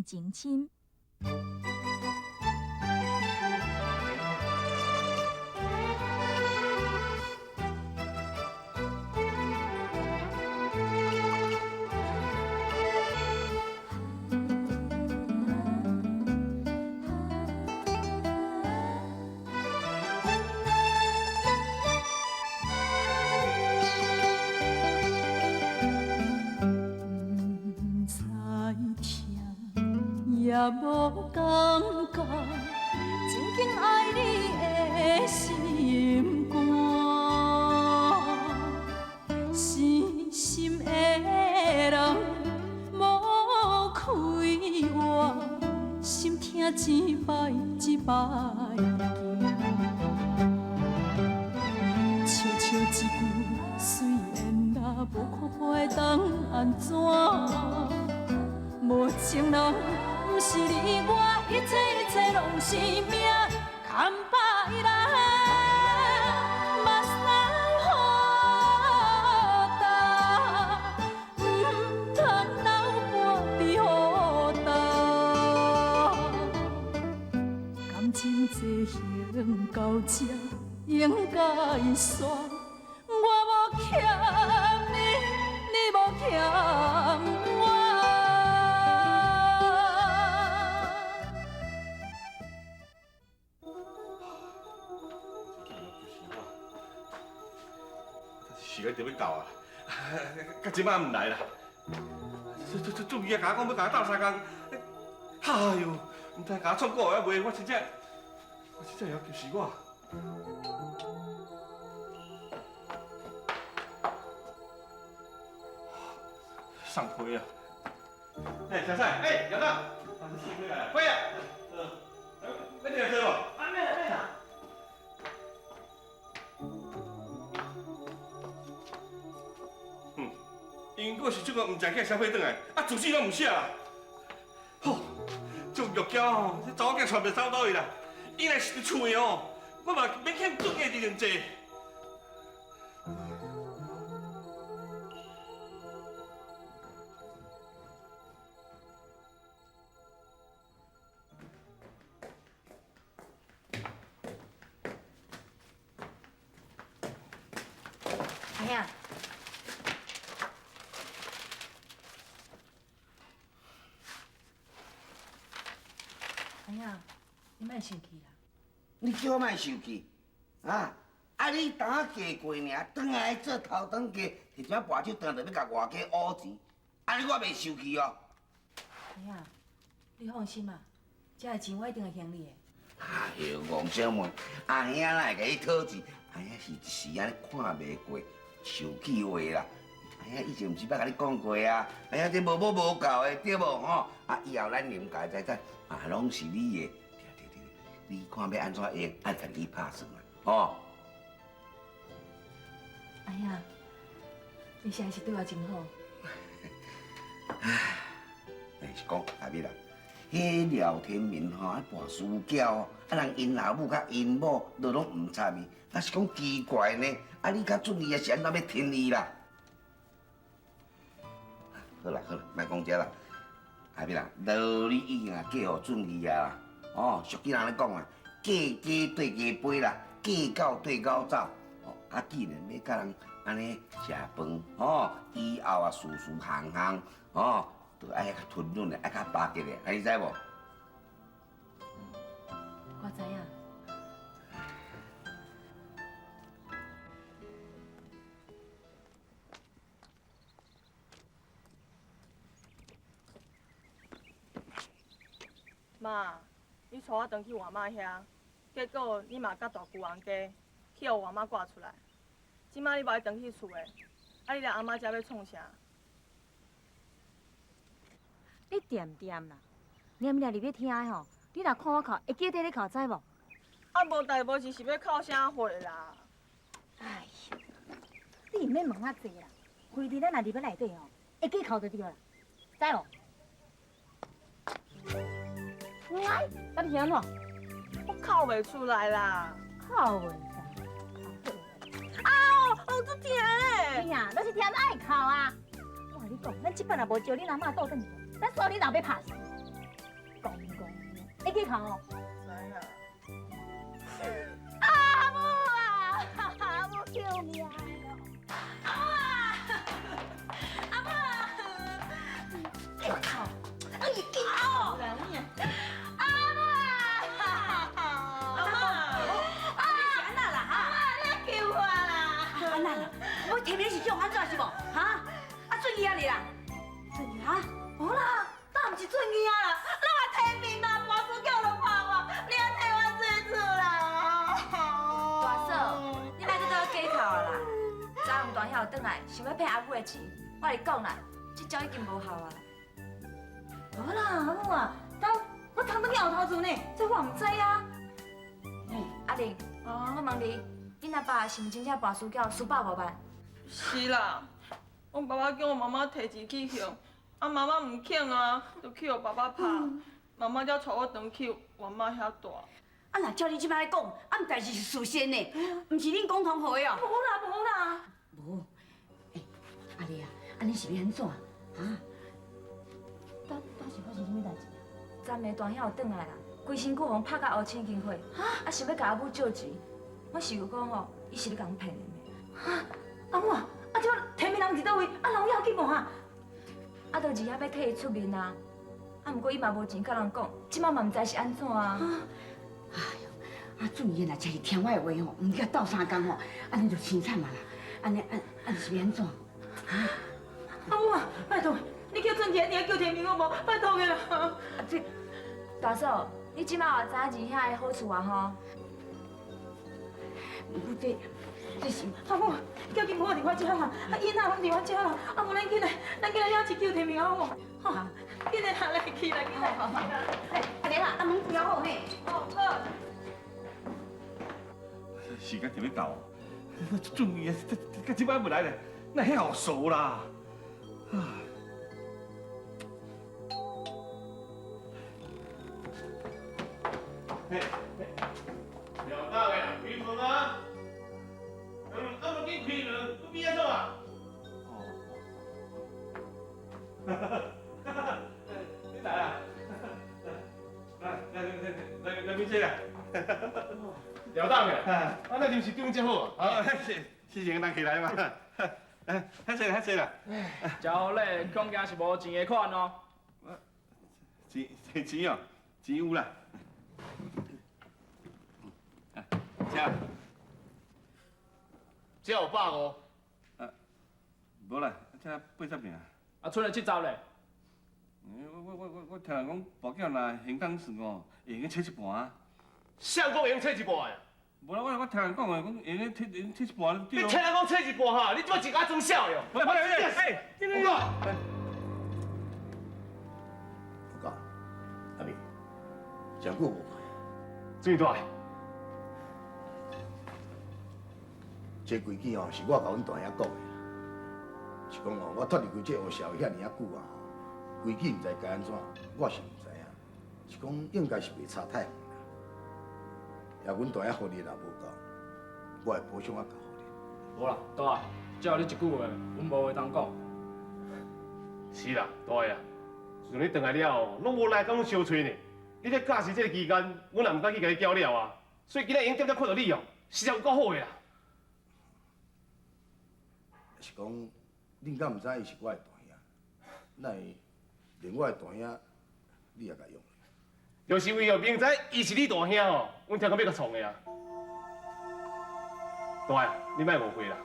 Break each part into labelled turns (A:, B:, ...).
A: 變情深。
B: 也無感覺，真緊愛你的心肝，死心的人無開活，心疼一擺一擺行。笑笑一句随缘啦，無看破會當按怎？無情人。毋是你我，一切一切攏是命，空白來，目屎雨干，毋通流半滴雨干。感情这行到这应该煞，我無欠你，你無欠我。
C: 時間就欲到啊，到這擺毋來啦。這注意啊，共我講欲共我鬥相共，哎喲，毋知共我創過猶未？我真正會曉急死我。送批啊！欸，小蔡，欸，姚大，啊，送批來，快啊！嗯，要進來坐無？
D: 啊，免啦免啦。
C: 𪜶閣是這個毋食起消費轉來，啊，住址攏毋寫啦。吼，這玉嬌吼，這查某囝揣袂走倒去啦。伊若是佇厝的哦，我嘛免欠轉嫁佇兩濟。
E: 阿兄。阿兄，你莫生氣啦！
F: 你叫我莫生氣啊！啊，你當仔嫁過爾，轉來做頭轉嫁，摕一仔跋酒轉來就欲共外家烏錢，按呢我袂生氣哦。
E: 阿兄，你放心啊，這个錢我一定會還你的。
F: 哎喲，王小妹，阿兄哪會共你討錢？阿兄是一時按呢看袂過，受氣話啦。阿兄以前毋是捌共你講過啊？阿兄這無母無教的對無吼？啊，以後咱林家財產啊，攏是你的。對對對，你看欲按怎用，愛家己拍算啦，吼。
E: 阿兄，你實在是對我真好。
F: 唉，是講阿美啦，彼廖天明吼，愛跋輸嬌，啊人𪜶老母佮𪜶某都攏毋插伊，啊是講奇怪呢，啊你佮俊義也是按怎欲聽伊啦？好啦好啦，莫講這啦，阿美啦，道理已經啊嫁予俊義啊啦，哦，俗語人咧講啊，嫁雞對雞飛啦，嫁狗對狗走，哦，啊既然欲佮人按呢食飯，哦，以後啊事事項項，哦，都愛較吞忍的，愛較巴結的，啊你知無？
E: 我知影。
G: 媽，你帶我轉去外媽遐，結果你嘛佮大舅翁家去予外媽趕出來。這擺你無愛轉去厝的，啊你來阿媽遮欲創啥？
E: 你恬恬啦，念念入欲聽的吼，你若看我哭，會記得你哭，知無？
G: 啊，無代無誌是欲哭啥貨啦？
E: 哎喲，你毋免問遐濟啦，非得咱若入欲內底吼，會記哭就對啦，知無？來，啊你是按怎？
G: 我哭袂出來啦。
E: 哭袂出來。
G: 啊哦，足疼嘞！
E: 疼，就是疼愛哭啊！我共你講，咱這擺若無招恁阿嬤倒轉去，咱煞恁老爸拍死。戆戆，會記頭哦。
G: 知啦。
E: 阿母啊，阿母救命！阿母啊，阿母啊！哎靠！哎靠！阿母啊！
G: 阿嬤，
E: 啊！你是按怎啦？哈！你救我啦！按怎啦？我提名是叫按怎是無？哈？啊，俊義啊你啦？俊義哈？無啦，當毋是俊義啊啦，咱嘛提名嘛，大嫂叫人拍我，你也替我做主啦！
A: 大嫂，你莫閣對我假哭啊啦！昨昏大兄有轉來，想欲騙阿母的錢，我共你講啦，這招已經無效啊！
E: 無啦，阿母啊，當我通轉去後頭厝呢，這我毋知啊。
A: 阿玲，我問你，恁阿爸是毋真正跋輸繳輸150萬？
G: 是啦，阮爸爸叫我媽媽提錢去還，啊媽媽毋肯啊，就去予爸爸拍，媽媽才帶我轉去我媽遐住。
D: 啊，若照你這擺咧講，啊，毋代誌是事先的，毋是恁共同予的哦。
E: 無啦，無啦。
D: 無，欸，阿麗啊，按呢是欲按怎？哈？
E: 當當時發生啥物代誌？
A: 昨暝大兄有轉來啦，規身軀予人拍甲烏青經血，啊想欲共阿母借錢，我想講吼，伊是咧共阮騙的。
E: 哈，阿母啊，啊這擺提名人佇佗位？啊人有要緊無哈？
A: 啊，就二兄欲替伊出面啊，啊，毋過伊嘛無錢佮人講，這擺嘛毋知是按怎啊。
D: 哎喲，啊俊賢若真是聽我的話吼，毋去鬥相共吼，按呢就凄慘啊啦。按呢按按是欲按怎？
G: 阿母啊，拜託，你叫俊賢，你叫提名好無？拜託的啦。
A: 啊這，大嫂，你這擺也知影二兄的好處啊吼？
D: 毋這這是
G: 阿母，叫緊無佇我遮啦，啊囡仔攏佇我遮啦，啊無咱緊來，咱緊來遐一救提名好無？吼，緊來啦，來去啦，緊來。
D: 哎，阿蓮啊，啊門關好嘿。
G: 哦，好。
C: 時間就欲到，俊義啊，到這擺未來咧，哪會遐傻啦？
H: 嘿，廖大的开门啊！嗯，啊无紧开门，你变做啊？
C: 哦，哈哈哈哈你來啊！來來來來來，來啦！
H: 廖大的，啊，那臨時中這好啊！
C: 啊，謝謝人起來嘛！哎，較濟啦，較濟啦！
I: 真好咧，恐驚是無錢的款哦。
C: 錢錢哦，錢有啦。請。
H: 這有150。
C: 啊，無啦，這80爾。
I: 啊，賰了70咧。
C: 我聽人講，跋筊若還工算哦，會用切一半啊。
H: 誰講會用切一半的？
C: 無啦，我聽人講的，講會用切會用切一半。
H: 你聽人講切一半哈？你這擺真敢裝痟的哦！
C: 來來來，哎，
H: 我
J: 講。我講，阿明，真久無看。
H: 最大。
J: 這規矩吼是我共阮大兄講的，是講吼我脫離開這黑社會遐爾仔久啊，規矩毋知該按怎，我是毋知影。是講應該是袂差太遠啦。也阮大兄福利若無夠，我會補償仔夠予恁。
I: 無啦，大阿，只有你一句話，阮無話通講。
H: 是啦，大阿，自從你轉來了後，攏無來共阮相揣呢。你咧教示這個期間，阮也毋敢去共你攪了啊。所以今仔會用點點看著你哦，實在有夠好的啦。
J: 是講，恁敢毋知伊是我的大兄？哪會連我的大兄，你也共用？
H: 就是因為哦，明知伊是你大兄哦，阮才閣欲共創的啊。大阿，你莫誤會啦，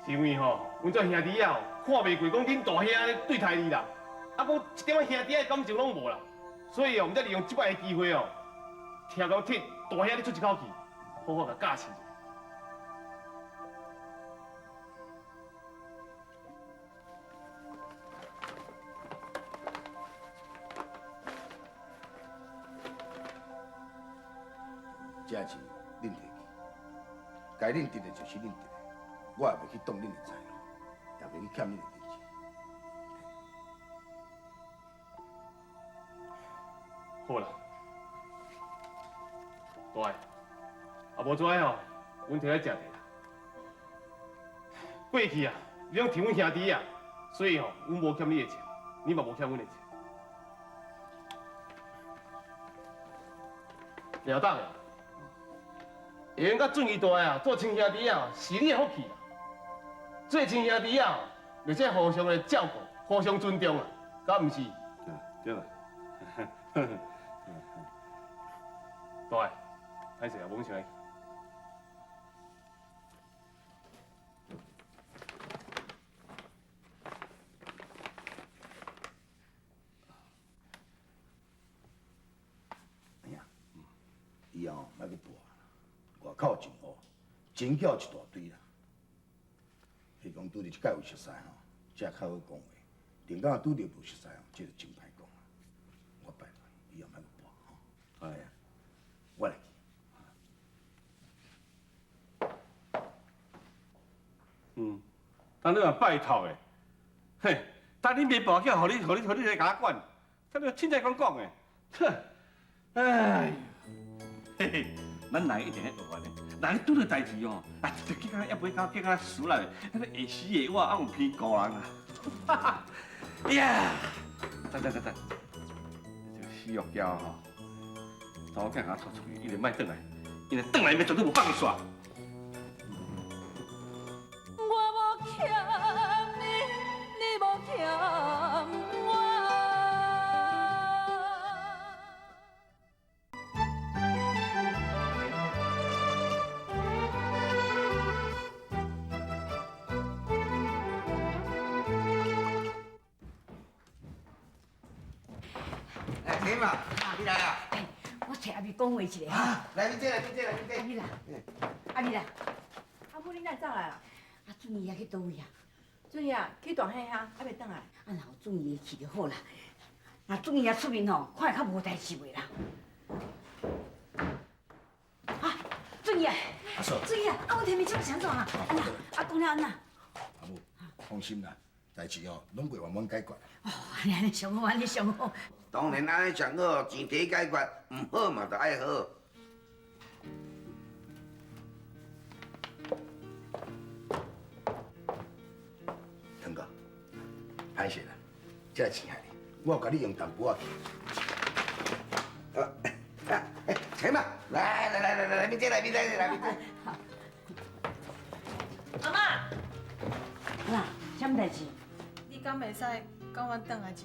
H: 是因為吼，阮做兄弟仔哦，看袂過講恁大兄按呢對待你啦，啊，閣一點仔兄弟仔的感情攏無啦，所以哦，阮才利用這擺的機會哦，聽講替大兄你出一口氣，好好共教示。
J: 這錢恁摕去，該恁得的就是恁得的，我也袂去擋恁的財路，也袂去欠恁的人情。
H: 好啦，大阿，啊無怎吼，阮摕來食茶啦。過去啊，你攏提阮兄弟啊，所以吼，阮無欠你的情，你嘛無欠阮的情。了当的，会用佮俊义大啊做亲兄弟啊，是你的福气啦。做亲兄弟啊，就是互相的照顾，互相尊重啊，敢毋是？
C: 对啦。
H: 大，歹势啊，阮先来。
J: 以后莫阁跋啦，外口真乌，真叫一大堆啦。彼讲拄著这届有熟似吼，才较好讲话。顶敢拄著无熟似吼，这就真歹讲啦。我拜托你，以后莫阁跋吼。哎呀，我来去。
C: 嗯，当你嘛拜托的，嘿，当你袂跋叫，予你、予你、予你来共我管，当你凊彩讲讲的，哼，哎。嘿嘿，咱人一定爱学安尼，人拄著代志哦，啊，就结果也袂到结果输来，那个下死下活，啊有偏顾人啊！哈哈，呀，等等等等，这个死玉娇吼，查某囝共我拖出去，伊就莫转来，伊若转来，伊绝对无放伊煞。
B: 我无欠你，你无欠我。
F: 你来啊！
D: 我揣阿美讲话一下哈。
F: 来，你这来，你这来，你这。
D: 阿美啦，阿美啦。
G: 阿母，你哪会走来啦？
D: 啊，俊义去佗位啊？
G: 俊义啊，去大兄遐，还袂转来。
D: 啊，若有俊义去就好啦。若俊义出面吼，看会较无代志袂啦。啊，俊义啊，俊义啊，啊，阮提面这是按怎啊？安那，啊，讲了按怎？
J: 阿母，放心啦，代志哦，拢会圆满解决。
D: 哦，按呢上好，按呢上好。
F: 当然按呢上好，前提解决，毋好嘛，就爱好。
J: 腾哥，歹势啦，这个钱害你，我有共你用淡薄仔去。
F: 啊，钱嘛，来来来来来，来，来，来，来，来。
G: 阿嬷。
D: 啦，啥物代志？
G: 你敢袂使共阮转来一下？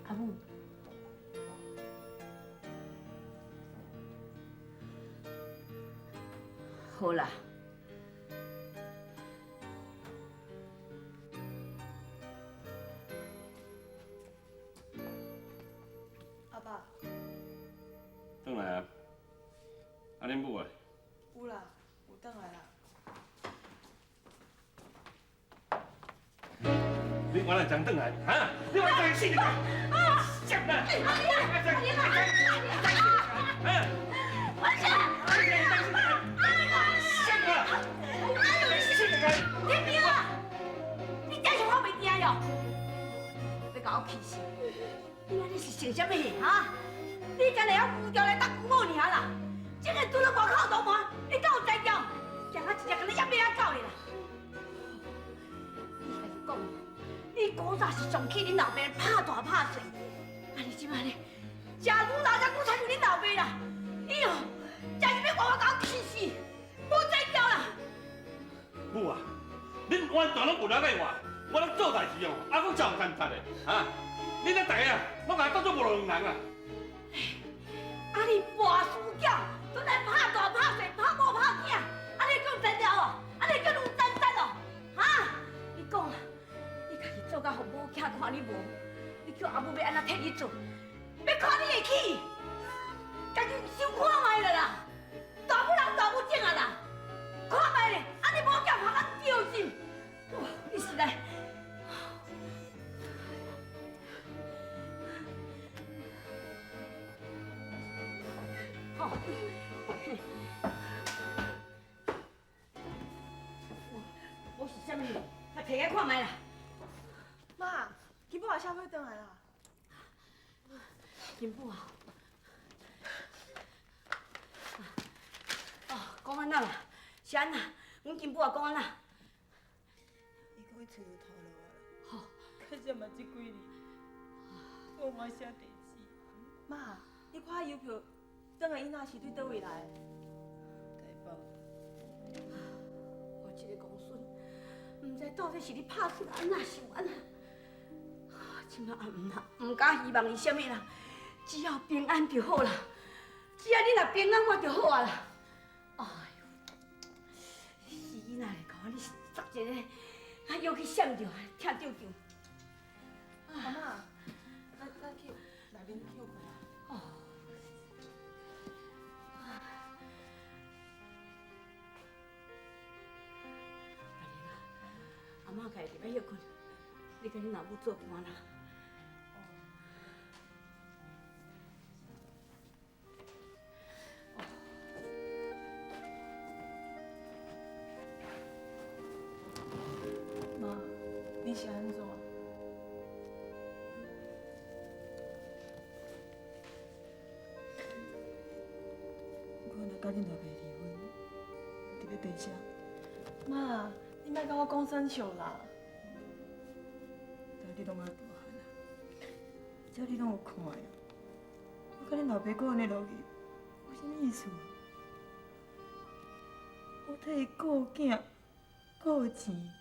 D: 阿母，好啦。
G: 阿爸。
C: 转来啊！啊，恁母咧？
G: 有啦，有转来啦。
C: 你原来真转来，哈？你原来真死你！贱人！
E: 阿你啦！阿你啦！你别啊！你真是我袂定哟！欲共我气死！你按呢是想啥物哈？你敢会晓牛调来搭姑母尔啦？这个拄到外口大门，你敢有才调？惊啊一只敢若野马仔狗咧啦！你家己讲，你古早是上气恁老爸拍大拍细，啊你这摆呢，食牛老食牛亲像恁老爸啦！你哦，真是欲活活共我气死，无才调啦！
C: 母啊，恁完全拢无了解我，我咧做代志哦，还阁照干实的，哈？恁咧大家啊，拢共我当作无路用人啊！
E: 啊你跋输囝，都来拍大拍细，拍某拍囝，啊你讲真了哦？啊你叫愈真真哦？哈？你讲啊，你家己做甲予某囝看你无？你叫阿母欲按怎替你做？欲看你会起？家己想看觅啦啦，大母人大母种啊啦，看觅咧，啊你某囝拍甲丢心，哇！你实在。我是啥物？来提来看觅啦。
G: 妈，金宝也啥要转来啦？
E: 金宝啊，哦，讲按怎啦？是按怎？
D: 阮金母仔讲按怎？
G: 伊讲伊喙就头落啊。吼，可是嘛这几日，我嘛写地址。妈，你看邮票，转来伊若是对佗位来？台北。
D: 我这个公孙，毋知到底是你拍出按怎想按怎。这马也毋啦，毋敢希望伊啥物啦，只要平安就好啦。只要你若平安，我就好啊啦。哎哟，死囡仔来共我你作一个，啊，又去闪著，疼舅舅。
G: 阿嬷，咱去内面歇困啊。
D: 哦。阿嬷家己欲歇困，你共恁老母做伴啦。
G: 妈，你是按怎？我若佮恁老爸离婚，伫咧地下。妈，你莫佮我讲耍笑啦。但你拢爱大汉啊，这你拢有看的啊。我佮恁老爸阁按呢落去，有啥物意思？我替伊顾囝、顾钱、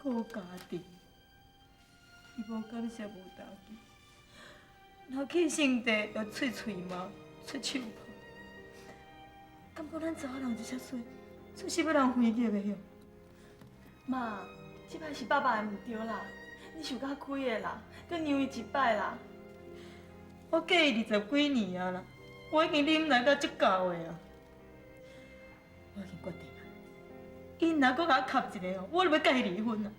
G: 顾家庭，伊无感谢无打击，若去圣地就吹喙毛、吹手炮，感觉咱查某人这遮衰，出是欲人回击的哟。妈，这摆是爸爸的毋对啦，你受较亏的啦，阁让伊一摆啦。我嫁伊20几年啊啦，我已经忍耐到这够的啊。我已经决定啊，伊若阁共我磕一个哦，我就欲共伊离婚啊！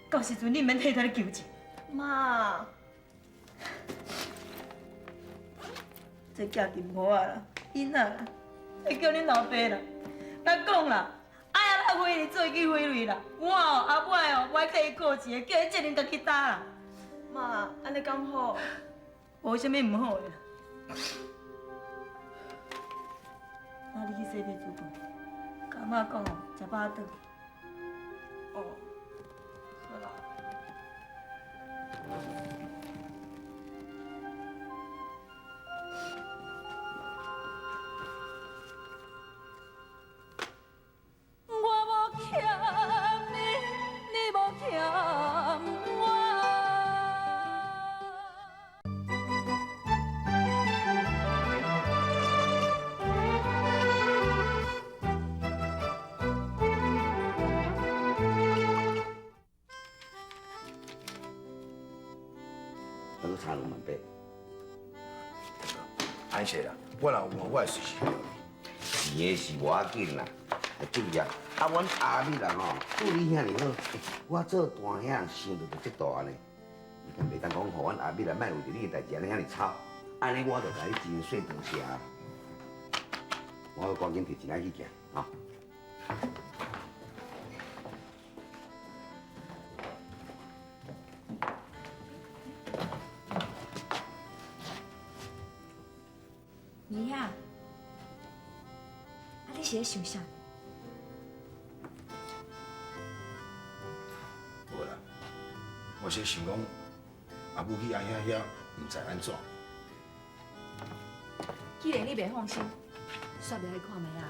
G: 到时阵你毋免替他咧求情。妈，这寄金箍仔啦，囡仔啦，会叫恁老爸啦，共讲啦，爱阿拉辉做去辉瑞啦，我哦后摆哦，我爱替伊顾钱，叫伊责任家己担啦。妈，按呢敢好？无啥物毋好的啦。那你去洗被煮饭，佮阿嬷讲哦，食饱转去。哦，好啦。
B: 我无欠你，你无欠我。
F: 那阁差2万8。
J: 歹势啦，我若有哦，我会随时联络你。
F: 钱的是无要紧啦，注意啊，啊，阮阿美人吼，对你遐尔好，我做大兄想著就这大呢。你敢袂当讲，予阮阿美人莫为著你的代志按呢遐尔吵，按呢我就共你真说多谢啊。我赶紧提钱来去寄，哈。
A: 二兄，啊，你是咧想啥？
J: 无啦，我是想讲，阿母去阿兄遐，毋知按怎。
A: 既然你袂放心，煞袂来看觅啊？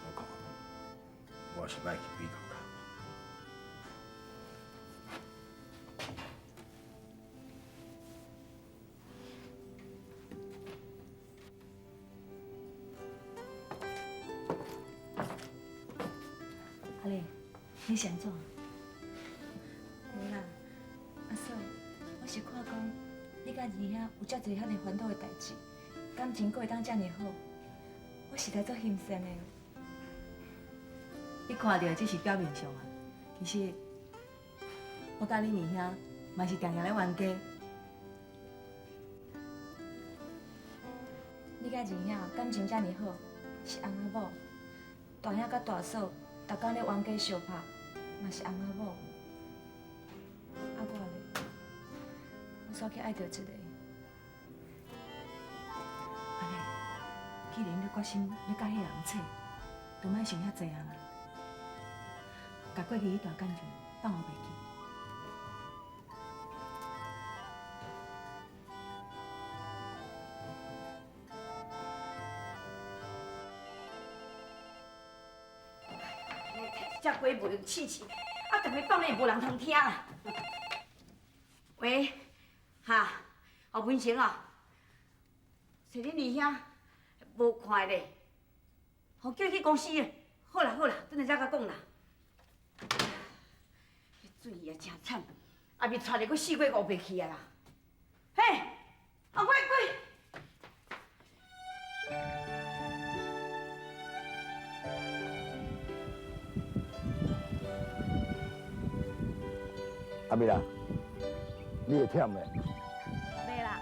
J: 我看，我是莫去比较较。
A: 阿丽，你是按怎？无啦，阿嫂，我是看讲你佮二兄有遮济遐尔烦恼的代志，感情阁会当遮尔好，我实在足欣羡的。
E: 你看著的只是表面上啊，其实我佮你二兄嘛是定定咧冤家。
A: 你佮二兄感情遮尔好，是翁仔某；大兄佮大嫂逐工咧冤家相拍，嘛是翁仔某。啊，我咧，我煞去爱著一个。
E: 阿丽，既然你决心欲佮彼个人扯，
A: 就莫想遐济啊啦。共过去彼段感情放予袂记。
D: 这鸡袂用试试，啊，特别放咧无人通听啦。喂，哈，侯文成啊，找恁二兄无看咧，予叫伊去公司。好啦好啦，转来再佮讲啦。这水也真惨，也未带咧，阁四过五百去啊啦。嘿，啊喂喂。
J: 阿美啦，你会忝袂？
E: 袂啦。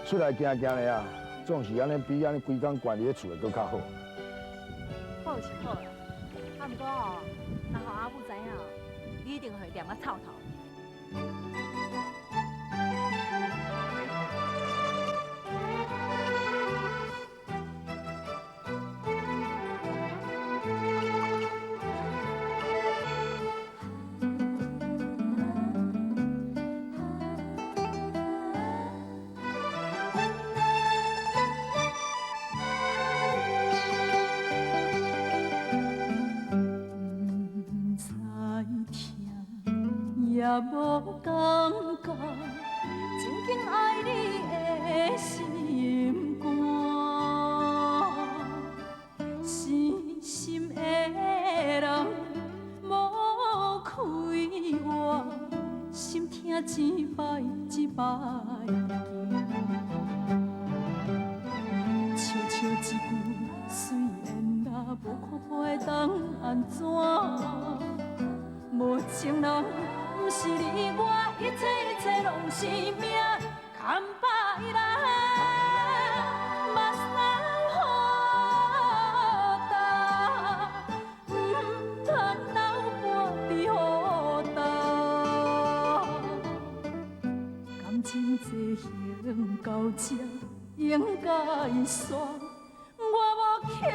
J: 出来行行咧啊，总是按呢比按呢规工关伫咧厝内阁较好。
E: 好是好啦，啊，毋过吼，若予阿母知影，你一定会念甲臭头。
B: 也无感觉，真紧爱你的心肝，死心的人无开活，心疼一摆一摆行。笑笑一句虽然啦，无看破会当按怎？无情人。毋是你我，一切一切拢是命，牵把伊来，目屎雨干，毋通流半滴雨干。感情进行到这应该煞，我无欠。